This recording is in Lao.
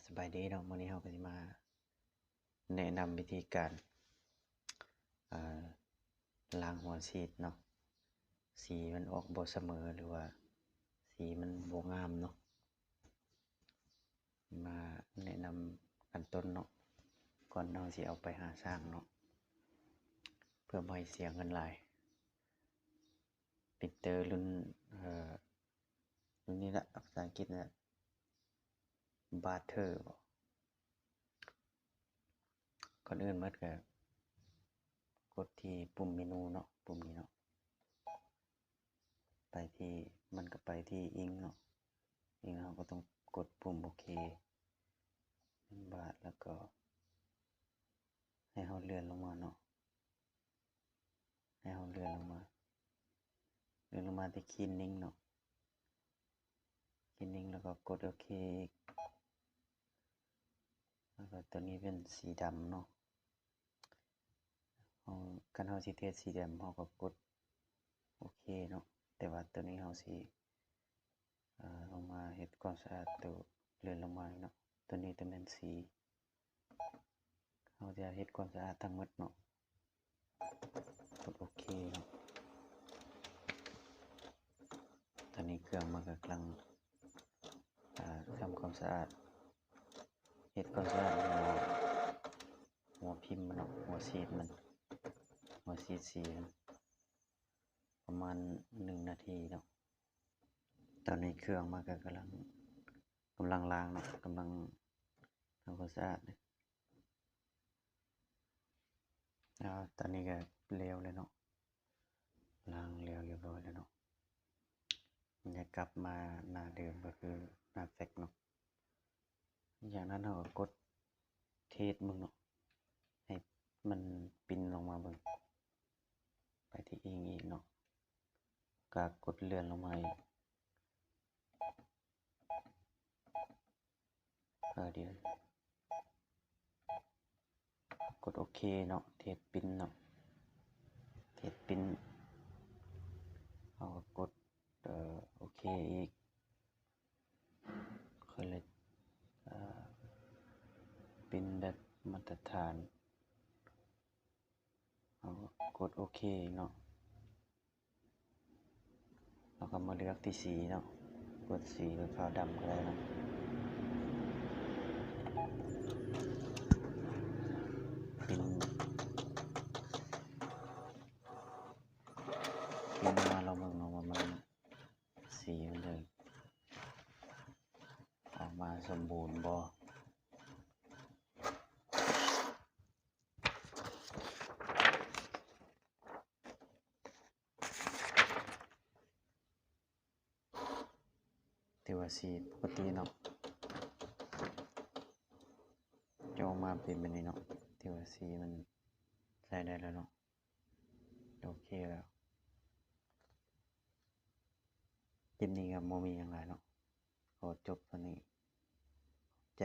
ສະບາຍດີເນາະ, ມື້ນີ້ເຮົາກໍຊິມາແນະນຳວິທີການ ເອີ ລ້າງຫົວສີດເນາະ, ສີມັນອອກບໍ່ສະເໝີ ຫຼືວ່າສີມັນບໍ່ງາມເນາະ. ມາແນະນຳຂັ້ນຕົ້ນເນາະ, ກ່ອນເຮົາຊິເອົາໄປຫາຊ່າງເນາະ ເພື່ອບໍ່ໃຫ້ເສຍເງິນຫຼາຍ. ປຣິນເຕີລຸ້ນ ເອີ ລຸ້ນນີ້ລະ ພາສາອັງກິດນະ ບາເທີ ບໍ. ກ່ອນອື່ນໝົດກໍກົດທີ່ປຸ່ມເມນູເນາະ, ປຸ່ມນີ້ເນາະ, ໄປທີ່ ມັນກໍໄປທີ່ອິງເນາະ, ອິງເຮົາກໍຕ້ອງກົດປຸ່ມໂອເຄ ບາດ ແລ້ວກໍໃຫ້ເຮົາເລື່ອນລົງມາເນາະ. ໃຫ້ເຮົາເລື່ອນລົງມາ ເລື່ອນລົງມາທີ່ຄລີນນິງເນາະ, ຄລີນນິງ ແລ້ວກໍກົດໂອເຄອີກ. ແລ້ວກໍຕົວນີ້ເປັນສີດຳເນາະ, ເຮົາ ຄັນເຮົາຊິເທດສີດຳ ເຮົາກໍກົດໂອເຄເນາະ, ແຕ່ວ່າຕົວນີ້ເຮົາຊິ ເອີ ລົງມາເຮັດຄວາມສະອາດໂຕ ເລື່ອນລົງມາເນາະ. ຕົວນີ້ຈະແມ່ນສີ ເຮົາຈະເຮັດຄວາມສະອາດທັງໝົດເນາະ, ກົດໂອເຄເນາະ. ຕອນນີ້ເຄື່ອງມັນກຳລັງ ເອີ ທຳຄວາມສະອາດ ເຮັດຄວາມສະອາດຫົວ ຫົວພິມມັນເນາະ, ຫົວສີດມັນ ຫົວສີດສີມັນ ປະມານໜຶ່ງນາທີເນາະ. ຕອນນີ້ເຄື່ອງມັນກໍກຳລັງ ກຳລັງລ້າງເນາະ, ກຳລັງທຳຄວາມສະອາດ. ອາ ຕອນນີ້ກໍແລ້ວແລ້ວເນາະ, ລ້າງແລ້ວຮຽບຮ້ອຍແລ້ວເນາະ. ມັນຈະກັບມາໜ້າເດີມ ກໍຄືໜ້າແຟກເນາະ. ຈາກນັ້ນເຮົາກໍກົດເທດເບິ່ງເນາະ, ໃຫ້ມັນປິ່ນລົງມາເບິ່ງ, ໄປທີ່ອິງອີກເນາະ, ກໍກົດເລື່ອນລົງມາອີກ. ເອີ ດຽວ ກົດໂອເຄເນາະ, ເທດປິ່ນເນາະ, ເທດປິ່ນ ເຮົາກໍກົດ ເອີ ໂອເຄອີກ. ເຂົາເລີຍ ເອີ ປິ່ນແບບມາດຕະຖານ, ເຮົາກໍກົດໂອເຄເນາະ. ເຮົາກໍມາເລືອກທີ່ສີເນາະ, ກົດສີຂາວດຳກໍໄດ້ເນາະ. ປິ່ນ ປິ່ນມາລອງເບິ່ງເນາະວ່າມັນ ສີມັນຈະອອກມາສົມບູນບໍ່. ຖືວ່າສີປົກກະຕິເນາະ, ຈະອອກມາເປັນແບບນີ້ເນາະ, ຖືວ່າສີມັນໃຊ້ໄດ້ແລ້ວເນາະ, ໂອເຄແລ້ວ. ຄລິບນີ້ກໍບໍ່ມີຫຍັງຫຼາຍເນາະ, ຂໍຈົບເທົ່ານີ້, ຂອບໃຈ.